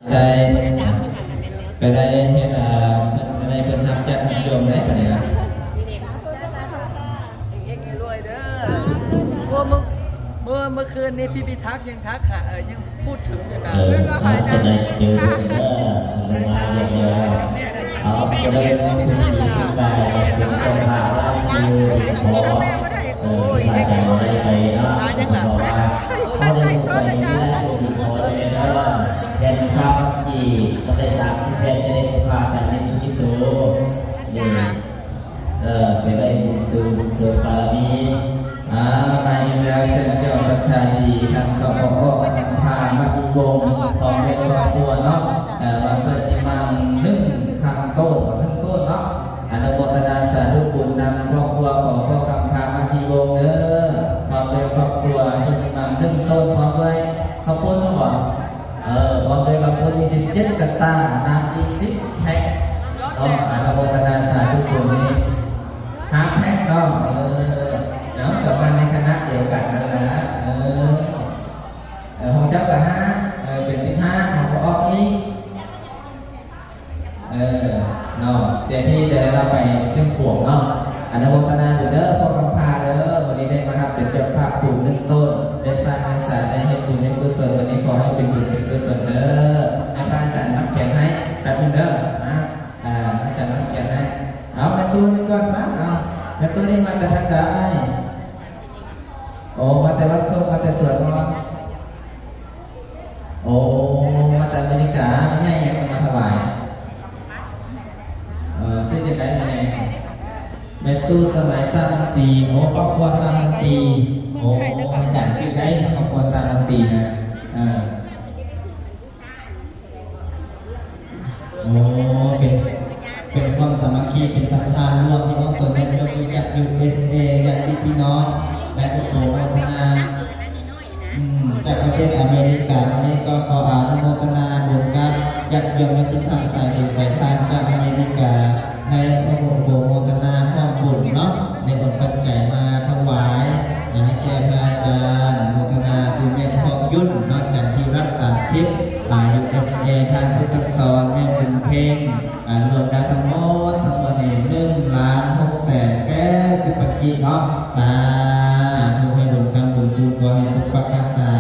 ໄດ້ ກໍໄດ້ເຮັດ ເອີ ເພິ່ນ ກໍໄດ້ເພິ່ນຮັບຈັດຮັບຢອມໄດ້ປານນີ້ນະ. ເຮັງໆ ລວຍໆ ເດີ. ເມື່ອ ເມື່ອ ເມື່ອຄືນນີ້ ພີ່ພິທັກຍັງທັກຫາ ເອີ ຍັງ ເອີ ເອົາ ຈະໄດ້ເຈີກັນເດີ ເພິ່ນມາຮຽບຮ້ອຍແລ້ວ. ເອົາ ຈະໄດ້ມາສຸກດີສຸກກາຍ ເປັນເຈົ້າພາບລາຍຊື່ ຂໍ ເອີ ພະອາຈານບໍ່ໄດ້ໄປເນາະ ເພາະວ່າເຮົາໄດ້ຮູ້ກັນມີລາຍຊື່ຕິດຕໍ່ຢູ່ເດີ. ແຜ່ນສາມພັນກີບ ຄັນໄດ້ສາມສິບແຜ່ນ ຈະໄດ້ພາກັນເຮັດສຸກິໂຕ ນີ້ ເອີ ໄປໄວ້ບຸນເສີມ ບຸນເສີມບາລະມີ. ອ່າ ມາອີກແລ້ວ ເຈົ້າສັດທາດີ ທ່ານ ສປອ ຄຳພາ ມະນີວົງ ພ້ອມດ້ວຍຄອບຄົວເນາະ ເອີ ມາຊ່ວຍຊິໝັ່ງໜຶ່ງຄັນໂຕນ ໜຶ່ງໂຕນເນາະ. ອະນຸໂມທະນາສາທຸບຸນນຳຄອບຄົວຂອງພໍ່ຄຳພາ ມະນີວົງເດີ ພ້ອມດ້ວຍຄອບຄົວ ຊ່ວຍຊິໝັ່ງໜຶ່ງໂຕນ ພ້ອມດ້ວຍເຂົ້າປຸ້ນເນາະ. ເອີ ພ້ອມດ້ວຍເຂົ້າປຸ້ນອີກສິບເຈັດກະຕ່າ ນ້ຳອີກສິບແພັກເນາະ. ອະນຸໂມທະນາສາທຸບຸນນີ້ຫ້າແພັກເນາະ. ເອີ ເອົາ ກໍມາໃນຄະນະດຽວກັນນັ້ນລະ. ເອີ ເອີ ຂອງເຈົ້າກໍຫ້າ ເອີ ເປັນສິບຫ້າ ເອົາ ກໍອອກອີກ. ເອີ ເນາະ ເສຍທີໄດ້ລະໄປຊຶ້ງຂວງເນາະ. ອະນຸໂມທະນາບຸນເດີ ພໍ່ຄຳພາເດີ ມື້ນີ້ໄດ້ມາຮັບເປັນເຈົ້າພາບປູນໜຶ່ງຕົ້ນ ໄດ້ສ້າງໄດ້ສາ ໄດ້ເຮັດບຸນເຮັດກຸສົນ ວັນນີ້ຂໍໃຫ້ເປັນບຸນເປັນກຸສົນເດີ. ໃຫ້ພະອາຈານມັດແຂນໃຫ້ແປັບໜຶ່ງເດີນະ. ອ່າ ອາຈານມັດແຂນໃຫ້. ເອົາ ແມ່ຕູ້ນີ້ກ່ອນຊະ. ເອົາ ແມ່ຕູ້ນີ້ມາແຕ່ທາງໃດ? ໂອ້ ມາແຕ່ວັດສົງ ມາແຕ່ສວນມອນ. ໂອ້ ມາແຕ່ອາເມລິກາ. ແມ່ໃຫຍ່ຫຍັງເອົາມາຖວາຍ? ເອີ ຊື່ຈັ່ງໃດແມ່ໃຫຍ່? ແມ່ຕູ້ສະໄໝ ຊາວພັນປີ. ໂອ້ ຄອບຄົວຊາວພັນປີ. ໂອ້ ອາຈານຈື່ໄດ້ ຄອບຄົວຊາວພັນປີນະ. ເອີ ໂອ້ ເປັນ ເປັນຄວາມສາມັກຄີ ເປັນສັດທາລວມພີ່ນ້ອງຕົນແມ່ນເຈົ້າ ມາຈາກ ຢູເອສເອ ຍາດຕິພີ່ນ້ອງ ແລະ ໂອໂປໂມທະນາ ອືມ ຈາກປະເທດອາເມລິກາ. ວັນນີ້ກໍຂໍອະນຸໂມທະນາບຸນກັບຍາດໂຍມ ຍາດຕິທາງສາຍບຸນສາຍທານຈາກອາເມລິກາ ໃຫ້ພວກໂອໂປໂມທະນາຮ່ວມບຸນເນາະ ໄດ້ໂອນປັດໄຈມາຖວາຍ ໃຫ້ແກ່ພະອາຈານ ໂມທະນາຄືແມ່ທອງຍຸນເນາະ ຈັນທິລັດ ສາມສິບ ອາ ຢູເອສເອ ທ່ານພຸດທະສອນ ແມ່ບຸນເພັງ ອາ ລວມແລ້ວທັງໝົດ ທັງໝົດນີ້ ໜຶ່ງລ້ານຫົກແສນແປດສິບພັນກີບເນາະ. ສາທຸ ໃຫ້ບຸນຄ້ຳບຸນຄູນ ຂໍໃຫ້ປົກປັກຮັກສາ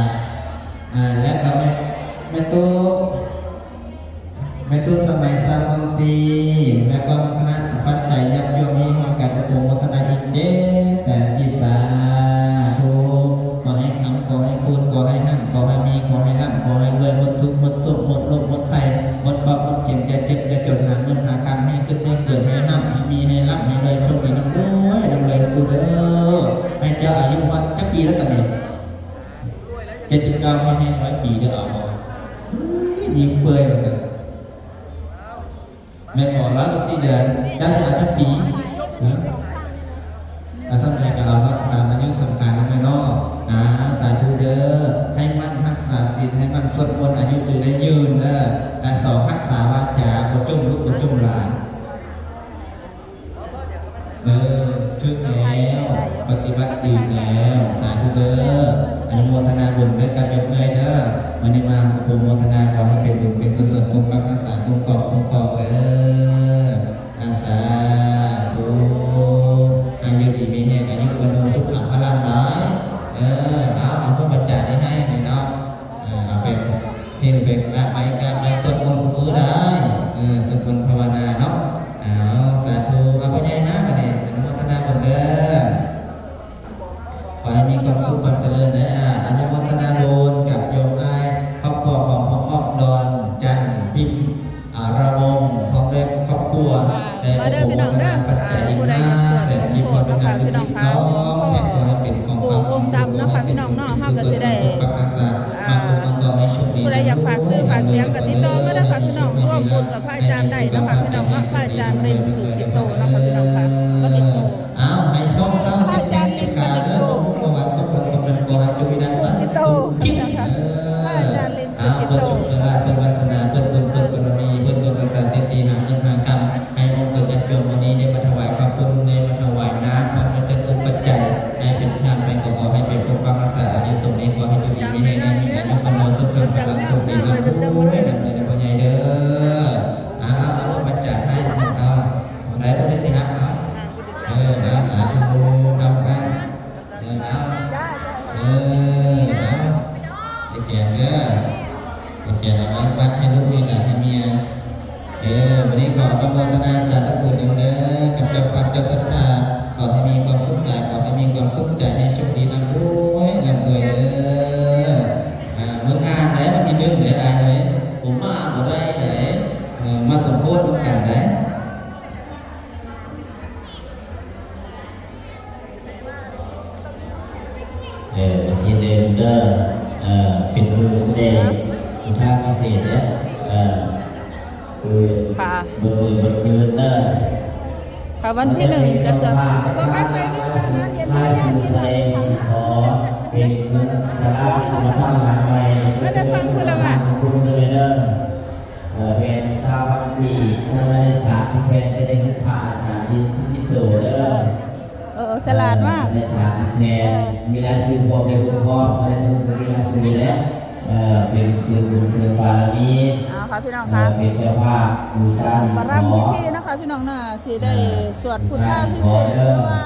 ອາ ແລະກໍແມ່ ແມ່ຕູ້ ແມ່ຕູ້ສະໄໝ ຊາວພັນປີ ແລະກໍຄະນະ ສະ ປັດໄຈ ຍາດໂຍມ ມີຮ່ວມກັນອະນຸໂມທະນາອີກເຈັດແສນກີບ ສາທຸ. ຂໍໃຫ້ຄ້ຳ ຂໍໃຫ້ຄູນ ຂໍໃຫ້ຮັ່ງ ຂໍໃຫ້ມີ ຂໍໃຫ້ລ່ຳ ຂໍໃຫ້ລວຍ ໝົດທຸກ ໝົດໂສກ ໝົດໂລກ ໝົດໄພ ໝົດເຄາະ ໝົດເຂັນ ຢ່າເຈັບ ຢ່າຈົນ ຫາເງິນຫາຄຳ ໃຫ້ຂຶ້ນ ໃຫ້ເກີດ ໃຫ້ຮ່ຳ ໃຫ້ມີ ໃຫ້ລ່ຳ ໃຫ້ລວຍ ໂຊກດີ ນຳລວຍ ນຳລວຍ ນຳລວຍ ນຳລວຍ ນຳລວຍ ນຳລວຍ. ແມ່ເຈົ້າອາຍຸຮອດຈັກປີແລ້ວຕອນນີ້? ເຈັດສິບເກົ້າ ແຮງຮ້ອຍປີເດີ. ເອົາ ຍິງເປື່ອຍວ່າຊັ້ນ. ແມ່ນບໍ່? ຮ້ອຍກັບສີ່ເດືອນ. ເຈົ້າຊິເອົາຈັກປີ? ຮະ? ເອົາສ່ຳໃດກໍເອົາເນາະ ຕາມອາຍຸສັງຂານນຳແມ່ເນາະ. ອາ ສາທຸເດີ ໃຫ້ໝັ່ນຮັກສາສິນ ໃຫ້ໝັ່ນສວດມົນ ອາຍຸຈຶ່ງໄດ້ຍືນເດີ. ແລະສອງ ຮັກສາວາຈາ ບໍ່ຈົ່ມລູກບໍ່ຈົ່ມຫຼານ. ເອີ ຖືກແລ້ວ ປະຕິບັດດີແລ້ວ. ສາທຸເດີ ອະນຸໂມທະນາບຸນດ້ວຍກັນ ຍົກເອື້ອຍເດີ. ມື້ນີ້ມາໂປໂມທະນາ ຂໍໃຫ້ເປັນບຸນເປັນກຸສົນ ປົກປັກຮັກສາ ຄຸ້ມຄອງ ຄຸ້ມຄອງເດີ. ອາ ສາທຸ ອາຍຸດີມີແຮງ ອາຍຸວັນໂນ ສຸຂັງ ພະລັງ ຫຼາຍ. ເອີ ເອົາ ເອົາພວກບັດຈານີ້ໃຫ້ເນາະ. ເອີ ເອົາໄປ ເຮັດເປັນການໄປ ການໄປສວດມົນຄູ່ມື້ໄດ້. ເອີ ສວດມົນພາວະນາເນາະ. ເອົາ ສາທຸ. ເອົາ ພໍ່ໃຫຍ່ມາບັດນີ້ ອະນຸໂມທະນາບຸນເດີ. ຂໍໃຫ້ມີຄວາມສຸກຄວາມຈະເລີນເດີ. ອະນຸໂມທະນາບຸນກັບໂຍມອ້າຍ ຄອບຄົວຂອງພໍ່ອອກ ດອນຈັນ ພິມ ອາ ລະວົງ ພ້ອມດ້ວຍຄອບຄົວ ແລະ ມາເດີພີ່ນ້ອງເດີ ຜູ້ໃດຢາກຊ່ວຍສົມທົບເນາະ ພີ່ນ້ອງຄະ ຂອງປູ່ອົງດຳເນາະ ພີ່ນ້ອງເນາະ. ເຮົາກໍຊິໄດ້ ອ່າ ຜູ້ໃດຢາກຝາກຊື່ຝາກສຽງກໍຕິດຕໍ່ມາເດີ ພີ່ນ້ອງ ຮ່ວມບຸນກັບພະອາຈານໄດ້ເນາະ ພີ່ນ້ອງເນາະ. ພະອາຈານເລັນສຸກິໂຕເນາະ ພີ່ນ້ອງຄະ ກໍຕິດຕໍ່ ອ້າວ ໃຫ້ສອງສາມ ພະອາຈານເລັນສຸກິໂຕ ປະຫວັດຄວາມເປັນຄວາມເປັນ ຂໍໃຫ້ຈົ່ງມີແຕ່ສັນຕິສຸກ ພະອາຈານເລັນ ອ້າວ ເພິ່ນໂຊກເພິ່ນລາບເພິ່ນວາສະໜາ ເພິ່ນບຸນເພິ່ນບາລະມີ ເພິ່ນດວງຊະຕາເສດຖີຫາເງິນຫາຄຳ ໃຫ້ອົງຕົນຍາດໂຍມມື້ນີ້ໄດ້ມາຖວາຍເຂົ້າປຸ້ນ ໄດ້ມາຖວາຍນ້ຳ ພ້ອມດ້ວຍຈັດຕຸປັດໄຈ ໃຫ້ເປັນທານໄປ ກໍຂໍໃຫ້ເປັນປົກປັກຮັກສາ ອານິສົງນີ້ ຂໍໃຫ້ຢູ່ດີມີແຮງ ໃຫ້ມີອາຍຸວັນໂນ ສຸຂັງ ພະລັງ ໂຊກດີ ລ່ຳລວຍ ລ່ຳລວຍ ເດີ. ໃຫ້ວັດ ໃຫ້ລູກ ໃຫ້ຫຼານ ໃຫ້ເມຍ. ເອີ ວັນນີ້ຂໍອະນຸໂມທະນາສາທຸບຸນນຳເດີ ກັບເຈົ້າພາບເຈົ້າສັດທາ. ຂໍໃຫ້ມີຄວາມສຸກກາຍ ຂໍໃຫ້ມີຄວາມສຸກໃຈ ໃຫ້ໂຊກດີ ລ່ຳລວຍ ລ່ຳລວຍເດີ. ອ່າ ເມືອງງານເດ້ ວັນທີໜຶ່ງເດ້ ອ້າຍເອີຍ ຜົມມາບໍ່ໄດ້ເດ້. ເອີ ມາສົມໂພດນຳກັນເດ້. ເອີ ວັນທີໜຶ່ງເດີ ເອີ ເປັນມື້ທີ່ໄດ້ ພຸດທາພິເສດເດີ ເອີ ຄື ເບິ່ງມື້ເບິ່ງຄືນເດີ. ຖ້າວັນທີໜຶ່ງຈະສວດ ລາຍຊື່ໃສ່ຂໍເປັນມຸງສາລາທີ່ມາຕັ້ງຫຼັງໃໝ່ ມາແຕ່ຝັ່ງພຸ້ນລະຫວາ ເອີ ແຜ່ນຊາວພັນກີບ ຖ້າໄດ້ສາມສິບແຜ່ນ ຈະໄດ້ຮູບພະອາຈານຢູ່ທີ່ໂຕເດີ. ເອີ ສະຫຼາດມາກ ໄດ້ສາມສິບແຜ່ນ ມີລາຍຊື່ພວກເດັກຜູ້ປກຄອງ ກໍໄດ້ຮູ້ ມີລາຍຊື່ແລ້ວ ເອີ ເປັນເຊີງບຸນເຊີງບາລະມີ. ເອົາ ເປັນເຈົ້າພາບບູຊາ ປະລຳພິທີເນາະ ພີ່ນ້ອງເນາະ ຊິໄດ້ ເອີ ສວດພຸດທາພິເສດ ຫຼືວ່າ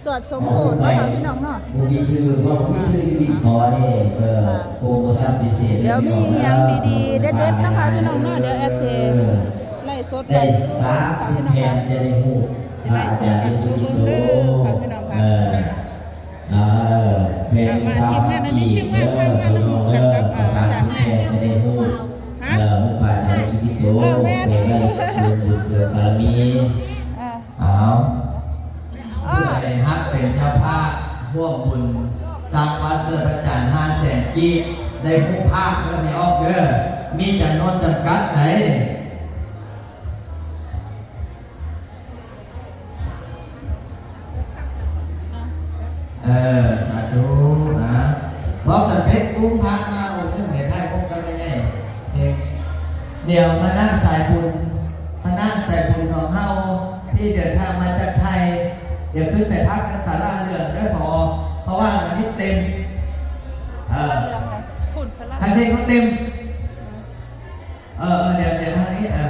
ສວດສົມໂພດເນາະ ພີ່ນ້ອງເນາະ. ຜູ້ມີຊື່ ຜູ້ມີຊື່ຢູ່ນີ້ຂໍເດ້ ເອີ ໂປຣໂມຊັນພິເສດ ດຽວມີຫຍັງດີໆເດັດໆເນາະ ພີ່ນ້ອງເນາະ ດຽວແອດຊິ ເອີ ໄລຟ໌ສົດໄປ ໄດ້ສາມສິບແຜ່ນ ຈະໄດ້ຮູ້ ພະອາຈານເປັນສຸກິໂຕ ເອີ ເອີ ແຜ່ນຊາວພັນກີບເດີ ພີ່ນ້ອງເດີ ສາມສິບແຜ່ນຈະໄດ້ຮູ້ ເອີ ພະອາຈານເປັນສຸກິໂຕ ເອີ ແມ່ນ ໄດ້ເຊີງບຸນເຊີງບາລະມີ. ເອີ ເອົາ ຜູ້ໃດຮັກເປັນເຈົ້າພາບຮ່ວມບຸນ ສັກວັດເຊີດພະຈັນຫ້າແສນກີບ ໄດ້ຮູບພາບເດີ ແມ່ອອກເດີ ມີຈຳນວນຈຳກັດໃດ. ເອີ ສາທຸ ນະ ບອກສຳເລັດ ປູພາກມາອົງໜຶ່ງໃຫ້ຖ່າຍຮູບກັບແມ່ໃຫຍ່ເອງ. ດຽວຄະນະສາຍບຸນ ຄະນະສາຍບຸນຂອງເຮົາທີ່ເດີນທາງມາຈາກໄທ ດຽວຂຶ້ນໄປພັກທາງສາລາເຫຼືອງເດີ ພໍ ເພາະວ່າອັນນີ້ເຕັມ ເອີ ທາງນີ້ກໍເຕັມ. ເອີ ເອີ ດຽວ ດຽວທາງນີ້ ເອີ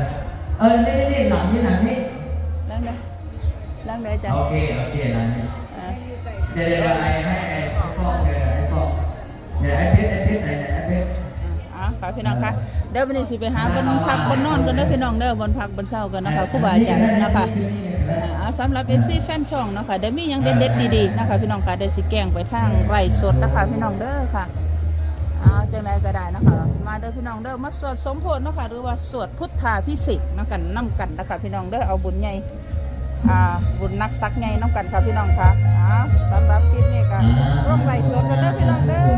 ເອີ ນີ້ ນີ້ ນີ້ ຫຼັງນີ້ ຫຼັງນີ້ ຫຼັງໃດ ຫຼັງໃດ ອາຈານ? ໂອເຄ ໂອເຄ ຫຼັງນີ້ ເອີ ດຽວ ດຽວ ດຽວ ໃຫ້ ໃຫ້ອ້າຍຟອກ ດຽວ ດຽວອ້າຍຟອກ ດຽວອ້າຍເພັດ ອ້າຍເພັດ ໄປ ດຽວອ້າຍເພັດ. ເອົາ ເອົາ ຄ່ະ ພີ່ນ້ອງຄ່ະ ເອີ ດຽວບັດນີ້ຊິໄປຫາບ່ອນພັກບ່ອນນອນກ່ອນເດີ ພີ່ນ້ອງເດີ ບ່ອນພັກບ່ອນເຊົາກ່ອນເນາະ ເອີ ຄູບາອາຈານເນາະຄ່ະ. ເອີ ເອົາ ສຳລັບເອັຟຊີແຟນຊ່ອງເນາະຄ່ະ ດຽວມີຫຍັງເດັດໆ ດີໆ ເນາະຄ່ະ ພີ່ນ້ອງຄ່ະ ດຽວຊິແຈ້ງໄປທາງໄລຟ໌ສົດນະຄ່ະ ພີ່ນ້ອງເດີຄ່ະ. ເອົາ ຈັ່ງໃດກໍໄດ້ເນາະຄ່ະ ມາເດີພີ່ນ້ອງເດີ ມາສວດສົມໂພດເນາະຄ່ະ ຫຼືວ່າສວດພຸດທາພິເສກນຳກັນ ນຳກັນນະຄ່ະ ພີ່ນ້ອງເດີ ເອົາບຸນໃຫຍ່ ອ່າ ບຸນໜັກສັກໃຫຍ່ນຳກັນຄ່ະ ພີ່ນ້ອງຄ່ະ. ເອົາ ສຳລັບຄລິບນີ້ກໍລົງໄລຟ໌ສົດກັນເດີ ພີ່ນ້ອງເດີ.